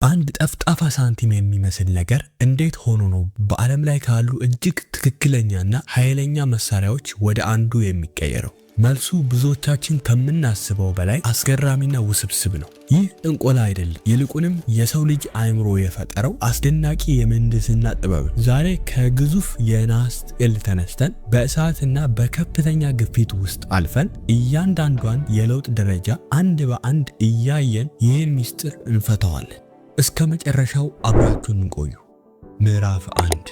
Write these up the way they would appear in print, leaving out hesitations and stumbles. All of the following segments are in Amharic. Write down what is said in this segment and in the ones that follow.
አንድ ጠፍጣፋ ሳንቲም የሚመስል ነገር እንዴት ሆኖ ነው በዓለም ላይ ካሉ እጅግ ትክክለኛና ኃይለኛ መሳሪያዎች ወደ አንዱ የሚቀየረው? መልሱ ብዙዎቻችን ከምናስበው በላይ አስገራሚና ውስብስብ ነው። ይህ ጥንቆላ አይደለም፣ ይልቁንም የሰው ልጅ አእምሮ የፈጠረው አስደናቂ የምህንድስና ጥበብ ነው። ዛሬ ከግዙፍ የነሐስ ጥቅል ተነስተን በእሳትና በከፍተኛ ግፊት ውስጥ አልፈን እያንዳንዷን የለውጥ ደረጃ አንድ በአንድ እያየን ይህን ምስጢር እንፈታዋለን። እስከ መጨረሻው አብራችሁን ቆዩ። ምዕራፍ 1።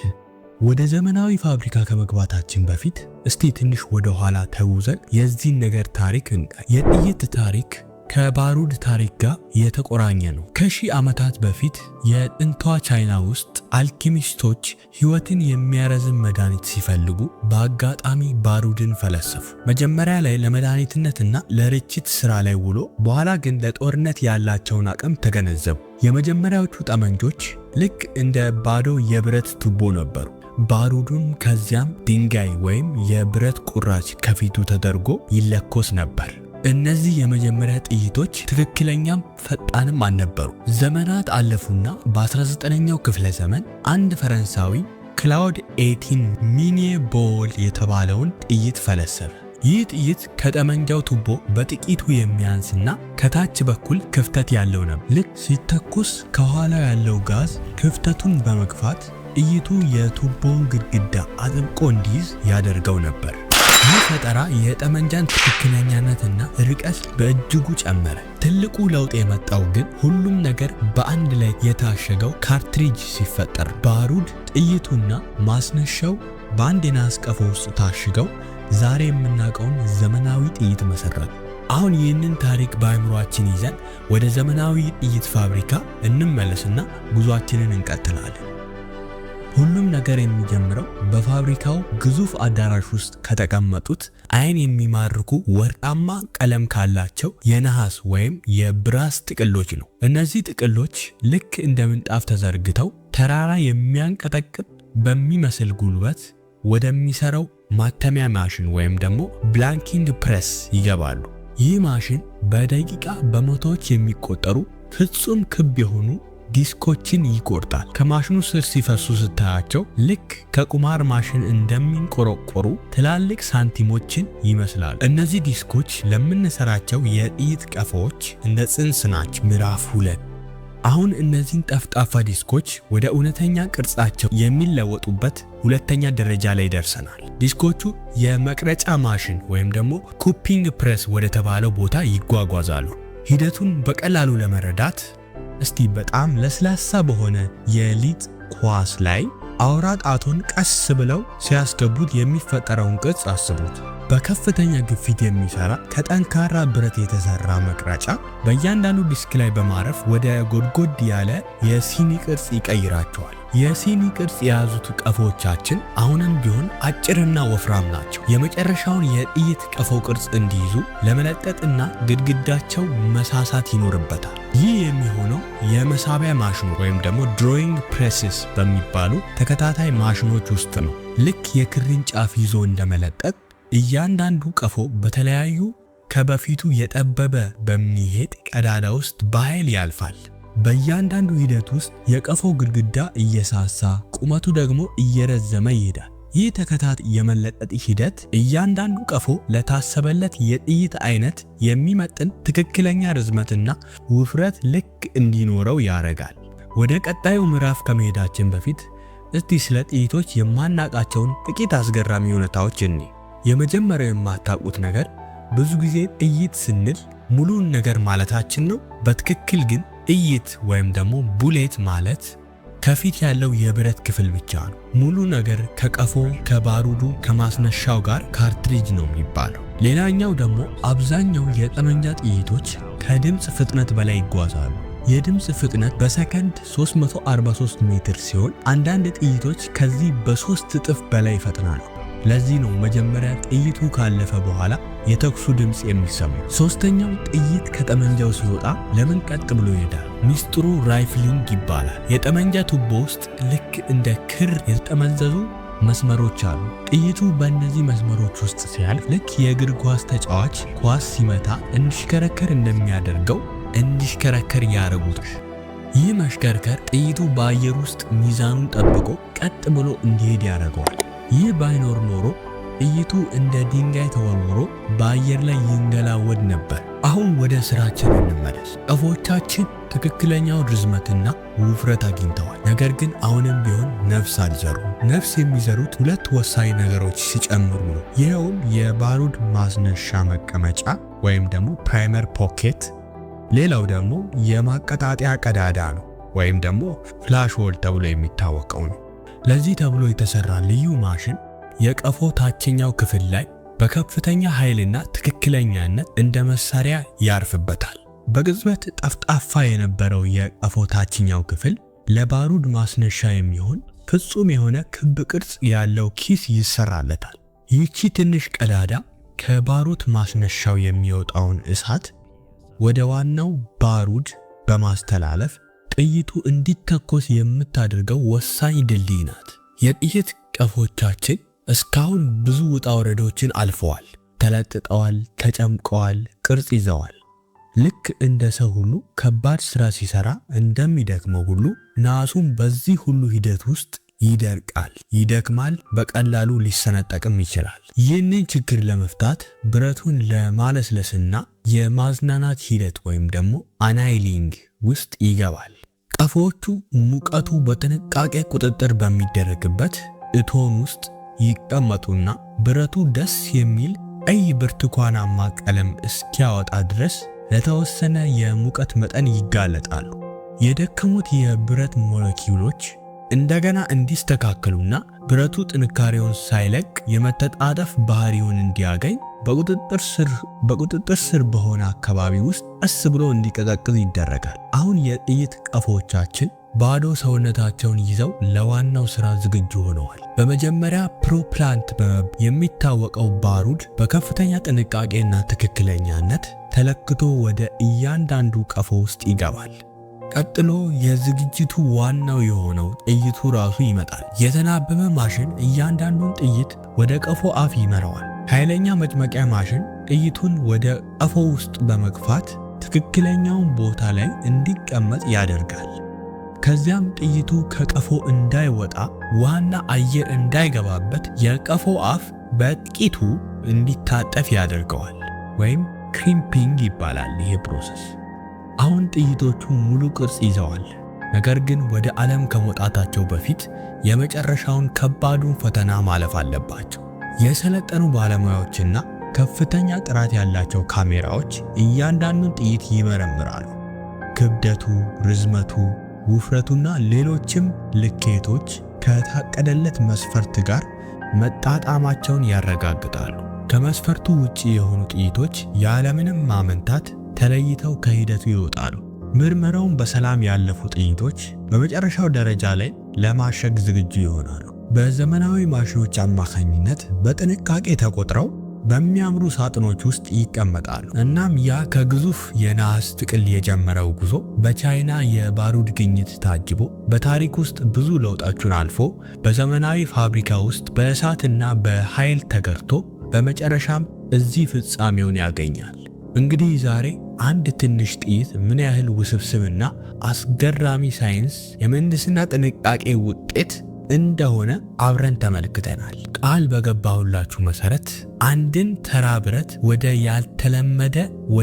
ወደ ዘመናዊ ፋብሪካ ከመግባታችን በፊት እስቲ ትንሽ ወደ ኋላ ተጉዘን የዚህን ነገር ታሪክ እንቃኝ። የጥይት ታሪክ ከባሩድ ታሪክ ጋር የተቆራኘ ነው። ከሺህ ዓመታት በፊት የጥንቷ ቻይና ውስጥ አልኪሚስቶች ሕይወትን የሚያረዝም መድኃኒት ሲፈልጉ በአጋጣሚ ባሩድን ፈለሰፉ። መጀመሪያ ላይ ለመድኃኒትነትና ለርችት ስራ ላይ ውሎ በኋላ ግን ለጦርነት ያላቸውን አቅም ተገነዘቡ። የመጀመሪያዎቹ ጠመንጆች ልክ እንደ ባዶ የብረት ቱቦ ነበሩ። ባሩዱን ከዚያም ድንጋይ ወይም የብረት ቁራጭ ከፊቱ ተደርጎ ይለኮስ ነበር። እነዚህ የመጀመሪያ ጥይቶች ትክክለኛም ፈጣንም አልነበሩ። ዘመናት አለፉና በ19ኛው ክፍለ ዘመን አንድ ፈረንሳዊ ክላውድ ኤቲን ሚኒ ቦል የተባለውን ጥይት ፈለሰፈ። ይህ ጥይት ከጠመንጃው ቱቦ በጥቂቱ የሚያንስና ከታች በኩል ክፍተት ያለው ነበር። ልክ ሲተኩስ ከኋላው ያለው ጋዝ ክፍተቱን በመግፋት ጥይቱ የቱቦውን ግድግዳ አጥብቆ እንዲይዝ ያደርገው ነበር። ይህ ፈጠራ የጠመንጃን ትክክለኛነትና ርቀት በእጅጉ ጨመረ። ትልቁ ለውጥ የመጣው ግን ሁሉም ነገር በአንድ ላይ የታሸገው cartridge ሲፈጠር፣ ባሩድ፣ ጥይቱና ማስነሻው በአንድ የነሐስ ቀፎ ውስጥ ታሽገው ዛሬ የምናውቀውን ዘመናዊ ጥይት መሰረቱ። አሁን ይህንን ታሪክ በአእምሯችን ይዘን ወደ ዘመናዊ ጥይት ፋብሪካ እንመለስና ጉዟችንን እንቀጥላለን። ሁሉም ነገር የሚጀምረው በፋብሪካው ግዙፍ አዳራሽ ውስጥ ከተቀመጡት ዓይን የሚማርኩ ወርቃማ ቀለም ካላቸው የነሐስ ወይም የ brass ጥቅሎች ነው። እነዚህ ጥቅሎች ልክ እንደ ምንጣፍ ተዘርግተው ተራራ የሚያንቀጠቅጥ በሚመስል ጉልበት ወደሚሰራው ማተሚያ ማሽን ወይም ደግሞ blanking press ይገባሉ። ይህ ማሽን በደቂቃ በመቶዎች የሚቆጠሩ ፍጹም ክብ የሆኑ ዲስኮችን ይቆርጣል። ከማሽኑ ስር ሲፈሱ ስታያቸው ልክ ከቁማር ማሽን እንደሚንቆረቆሩ ትላልቅ ሳንቲሞችን ይመስላሉ። እነዚህ ዲስኮች ለምንሰራቸው የጥይት ቀፎዎች እንደ ጽንስ ናቸው። ምዕራፍ 2። አሁን እነዚህን ጠፍጣፋ ዲስኮች ወደ እውነተኛ ቅርጻቸው የሚለወጡበት ሁለተኛ ደረጃ ላይ ደርሰናል። ዲስኮቹ የመቅረጫ ማሽን ወይም ደግሞ copying press ወደ ተባለው ቦታ ይጓጓዛሉ። ሂደቱን በቀላሉ ለመረዳት እስቲ በጣም ለስላሳ በሆነ የሊጥ ኳስ ላይ አውራ ጣቶን ቀስ ብለው ሲያስገቡት የሚፈጠረውን ቅርጽ አስቡት። በከፍተኛ ግፊት የሚሰራ ከጠንካራ ብረት የተሰራ መቅረጫ በእያንዳንዱ ዲስክ ላይ በማረፍ ወደ ጎድጎድ ያለ የሲኒ ቅርጽ ይቀይራቸዋል። የሲኒ ቅርጽ የያዙት ቀፎዎቻችን አሁንም ቢሆን አጭርና ወፍራም ናቸው። የመጨረሻውን የጥይት ቀፎ ቅርጽ እንዲይዙ ለመለጠጥና ግድግዳቸው መሳሳት ይኖርበታል። ይህ የሚሆነው የመሳቢያ ማሽኖች ወይም ደግሞ drawing presses በሚባሉ ተከታታይ ማሽኖች ውስጥ ነው። ልክ የክርን ጫፍ ይዞ እንደመለጠጥ እያንዳንዱ ቀፎ በተለያዩ ከበፊቱ የጠበበ በሚሄድ ቀዳዳ ውስጥ በኃይል ያልፋል። በእያንዳንዱ ሂደት ውስጥ የቀፎ ግድግዳ እየሳሳ ቁመቱ ደግሞ እየረዘመ ይሄዳል። ይህ ተከታታይ የመለጠጥ ሂደት እያንዳንዱ ቀፎ ለታሰበለት የጥይት አይነት የሚመጥን ትክክለኛ ርዝመትና ውፍረት ልክ እንዲኖረው ያደርጋል። ወደ ቀጣዩ ምዕራፍ ከመሄዳችን በፊት እስቲ ስለ ጥይቶች የማናቃቸውን ጥቂት አስገራሚ እውነታዎች እንይ። የመጀመሪያው የማታውቁት ነገር፣ ብዙ ጊዜ ጥይት ስንል ሙሉን ነገር ማለታችን ነው። በትክክል ግን ጥይት ወይም ደግሞ bullet ማለት ከፊት ያለው የብረት ክፍል ብቻ ነው። ሙሉ ነገር ከቀፎ፣ ከባሩዱ፣ ከማስነሻው ጋር cartridge ነው የሚባለው። ሌላኛው ደግሞ አብዛኛው የጠመንጃ ጥይቶች ከድምፅ ፍጥነት በላይ ይጓዛሉ። የድምፅ ፍጥነት በሰከንድ 343 ሜትር ሲሆን አንዳንድ ጥይቶች ከዚህ በ3 እጥፍ በላይ ይፈጥናሉ። ለዚህ ነው መጀመሪያ ጥይቱ ካለፈ በኋላ የተኩሱ ድምፅ የሚሰማው። ሶስተኛው፣ ጥይት ከጠመንጃው ሲወጣ ለምን ቀጥ ብሎ ይሄዳል? ሚስጥሩ rifling ይባላል። የጠመንጃ ቱቦ ውስጥ ልክ እንደ ክር የተጠመዘዙ መስመሮች አሉ። ጥይቱ በእነዚህ መስመሮች ውስጥ ሲያልፍ ልክ የእግር ኳስ ተጫዋች ኳስ ሲመታ እንዲሽከረከር እንደሚያደርገው እንዲሽከረከር ያደርጉታል። ይህ መሽከርከር ጥይቱ በአየር ውስጥ ሚዛኑን ጠብቆ ቀጥ ብሎ እንዲሄድ ያደርገዋል። ይህ ባይኖር ኖሮ ጥይቱ እንደ ድንጋይ ተወርውሮ በአየር ላይ ይንገላወድ ነበር። አሁን ወደ ስራችን እንመለስ። ቀፎቻችን ትክክለኛውን ርዝመትና ውፍረት አግኝተዋል። ነገር ግን አሁንም ቢሆን ነፍስ አልዘሩም። ነፍስ የሚዘሩት ሁለት ወሳኝ ነገሮች ሲጨምሩ ነው። ይኸውም የባሩድ ማስነሻ መቀመጫ ወይም ደግሞ primer pocket፣ ሌላው ደግሞ የማቀጣጠያ ቀዳዳ ነው ወይም ደግሞ flash hole ተብሎ የሚታወቀው ነው። ለዚህ ተብሎ የተሰራ ልዩ ማሽን የቀፎ ታችኛው ክፍል ላይ በከፍተኛ ኃይልና ትክክለኛነት እንደ መሳሪያ ያርፍበታል። በቅጽበት ጠፍጣፋ የነበረው የቀፎ ታችኛው ክፍል ለባሩድ ማስነሻ የሚሆን ፍጹም የሆነ ክብ ቅርጽ ያለው ኪስ ይሰራለታል። ይህቺ ትንሽ ቀዳዳ ከባሩድ ማስነሻው የሚወጣውን እሳት ወደ ዋናው ባሩድ በማስተላለፍ ጥይቱ እንዲተኮስ የምታደርገው ወሳኝ ድልድይ ናት። የጥይት ቀፎቻችን እስካሁን ብዙ ውጣ ውረዶችን አልፈዋል። ተለጥጠዋል፣ ተጨምቀዋል፣ ቅርጽ ይዘዋል። ልክ እንደ ሰው ሁሉ ከባድ ስራ ሲሰራ እንደሚደክመው ሁሉ ናሱም በዚህ ሁሉ ሂደት ውስጥ ይደርቃል፣ ይደክማል፣ በቀላሉ ሊሰነጠቅም ይችላል። ይህንን ችግር ለመፍታት ብረቱን ለማለስለስና የማዝናናት ሂደት ወይም ደግሞ annealing ውስጥ ይገባል። ቀፎዎቹ ሙቀቱ በጥንቃቄ ቁጥጥር በሚደረግበት እቶን ውስጥ ይቀመጡና ብረቱ ደስ የሚል ቀይ ብርቱካናማ ቀለም እስኪያወጣ ድረስ ለተወሰነ የሙቀት መጠን ይጋለጣሉ። የደከሙት የብረት ሞለኪውሎች እንደገና እንዲስተካከሉና ብረቱ ጥንካሬውን ሳይለቅ የመተጣጠፍ ባህሪውን እንዲያገኝ በቁጥጥር ስር በሆነ አካባቢ ውስጥ ቀስ ብሎ እንዲቀዘቅዝ ይደረጋል። አሁን የጥይት ቀፎቻችን ባዶ ሰውነታቸውን ይዘው ለዋናው ስራ ዝግጁ ሆነዋል። በመጀመሪያ propellant የሚታወቀው ባሩድ በከፍተኛ ጥንቃቄና ትክክለኛነት ተለክቶ ወደ እያንዳንዱ ቀፎ ውስጥ ይገባል። ቀጥሎ የዝግጅቱ ዋናው የሆነው ጥይቱ ራሱ ይመጣል። የተናበበ ማሽን እያንዳንዱን ጥይት ወደ ቀፎ አፍ ይመራዋል። ኃይለኛ መጭመቂያ ማሽን ጥይቱን ወደ ቀፎ ውስጥ በመግፋት ትክክለኛውን ቦታ ላይ እንዲቀመጥ ያደርጋል። ከዚያም ጥይቱ ከቀፎ እንዳይወጣ ዋና አየር እንዳይገባበት የቀፎ አፍ በጥቂቱ እንዲታጠፍ ያደርገዋል፣ ወይም crimping ይባላል ይሄ process። አሁን ጥይቶቹ ሙሉ ቅርጽ ይዘዋል። ነገር ግን ወደ ዓለም ከመውጣታቸው በፊት የመጨረሻውን ከባዱን ፈተና ማለፍ አለባቸው። የሰለጠኑ ባለሙያዎችና ከፍተኛ ጥራት ያላቸው ካሜራዎች እያንዳንዱን ጥይት ይመረምራሉ። ክብደቱ፣ ርዝመቱ፣ ውፍረቱና ሌሎችም ልኬቶች ከታቀደለት መስፈርት ጋር መጣጣማቸውን ያረጋግጣሉ። ከመስፈርቱ ውጪ የሆኑ ጥይቶች ያለምንም ማመንታት ተለይተው ከሂደቱ ይወጣሉ። ምርመራውን በሰላም ያለፉ ጥይቶች በመጨረሻው ደረጃ ላይ ለማሸግ ዝግጁ ይሆናሉ። በዘመናዊ ማሽኖች አማካኝነት በጥንቃቄ ተቆጥረው በሚያምሩ ሳጥኖች ውስጥ ይቀመጣሉ። እናም ያ ከግዙፍ የነሐስ ጥቅል የጀመረው ጉዞ በቻይና የባሩድ ግኝት ታጅቦ በታሪክ ውስጥ ብዙ ለውጦችን አልፎ በዘመናዊ ፋብሪካ ውስጥ በእሳትና በኃይል ተገርቶ በመጨረሻም እዚህ ፍጻሜውን ያገኛል። እንግዲህ ዛሬ አንድ ትንሽ ጥይት ምን ያህል ውስብስብና አስገራሚ ሳይንስ የምህንድስና ጥንቃቄ ውጤት እንደሆነ አብረን ተመልክተናል። ቃል በገባሁላችሁ መሰረት አንድን ተራ ብረት ወደ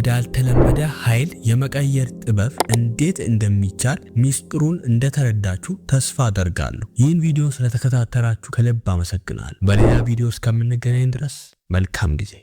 ያልተለመደ ኃይል የመቀየር ጥበብ እንዴት እንደሚቻል ሚስጥሩን እንደተረዳችሁ ተስፋ አደርጋለሁ። ይህን ቪዲዮ ስለተከታተላችሁ ከልብ አመሰግናለሁ። በሌላ ቪዲዮ እስከምንገናኝ ድረስ መልካም ጊዜ።